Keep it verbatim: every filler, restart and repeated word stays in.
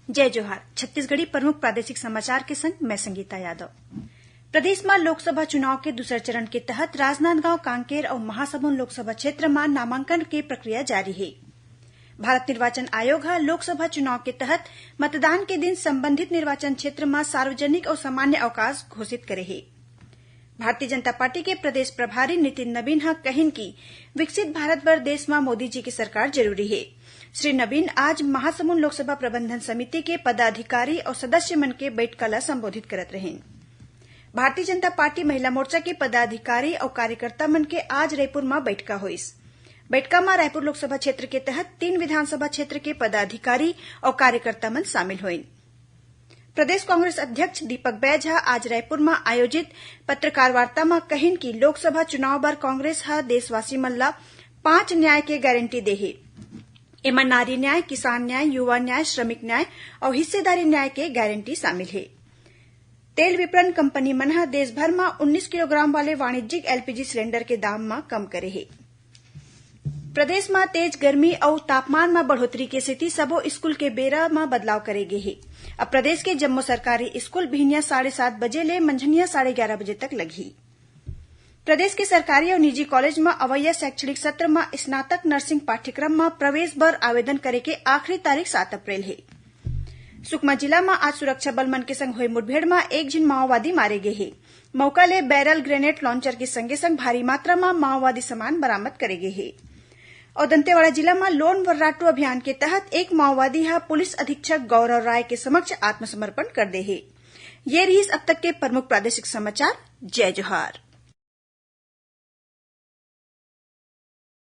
जय जोहार। छत्तीसगढ़ी प्रमुख प्रादेशिक समाचार के संग मैं संगीता यादव। प्रदेश म लोकसभा चुनाव के दूसर चरण के तहत राजनांदगांव, कांकेर अउ महासमुंद लोकसभा क्षेत्र म नामांकन के प्रक्रिया जारी हे। भारत निर्वाचन आयोग ह लोकसभा चुनाव के तहत मतदान के दिन संबंधित निर्वाचन क्षेत्र म सार्वजनिक अउ सामान्य अवकाश घोषित करे हे। भारतीय जनता पार्टी के प्रदेश प्रभारी नितिन नबीन ह कहिन कि विकसित भारत बर देश म मोदी जी के सरकार जरूरी हे। श्री नबीन आज महासमुंद लोकसभा प्रबंधन समिति के पदाधिकारी अउ सदस्य मन के बइठका ल संबोधित करत रहिन। भारतीय जनता पार्टी महिला मोर्चा के पदाधिकारी अउ कार्यकर्ता मन के आज रायपुर म बइठका होइस। बइठका म रायपुर लोकसभा क्षेत्र के तहत तीन विधानसभा क्षेत्र के पदाधिकारी अउ कार्यकर्ता मन शामिल होइन। प्रदेश कांग्रेस अध्यक्ष दीपक बैज ह आज रायपुर म आयोजित पत्रकार वार्ता म कहिन कि लोकसभा चुनाव बर कांग्रेस ह देशवासी मन ल पांच न्याय के गारंटी दे हे। एमा नारी न्याय, किसान न्याय, युवा न्याय, श्रमिक न्याय अउ हिस्सेदारी न्याय के गारंटी शामिल हे। तेल विपणन कंपनी मन ह देश भर म उन्नीस किलोग्राम वाले वाणिज्यिक एलपीजी सिलेंडर के दाम म कम करे हे। प्रदेश म तेज गर्मी अउ तापमान म बढ़ोतरी के सेती सबो स्कूल के बेरा म बदलाव करे गे हे। अब प्रदेश के जम्मो सरकारी स्कूल बिहनिया साढ़े सात बजे ले मंझनिया साढ़े ग्यारह बजे तक लगही। प्रदेश के सरकारी अउ निजी कॉलेज म अवइया शैक्षणिक सत्र म स्नातक नर्सिंग पाठ्यक्रम म प्रवेश बर आवेदन करे के आखिरी तारीख सात अप्रैल हे। सुकमा जिला म आज सुरक्षा बल मन के संग होए मुठभेड़ म एक झिन माओवादी मारे गे हे। मौका ले बैरल ग्रेनेड लॉन्चर के संगे संग भारी मात्रा म माओवादी सामान बरामद करे गे हे। अउ दंतेवाड़ा जिला म लोन वर्राटू अभियान के तहत एक माओवादी ह पुलिस अधीक्षक गौरव राय के समक्ष आत्मसमर्पण कर दे हे। ये रिहिस अब तक के प्रमुख प्रादेशिक समाचार। जय जोहार।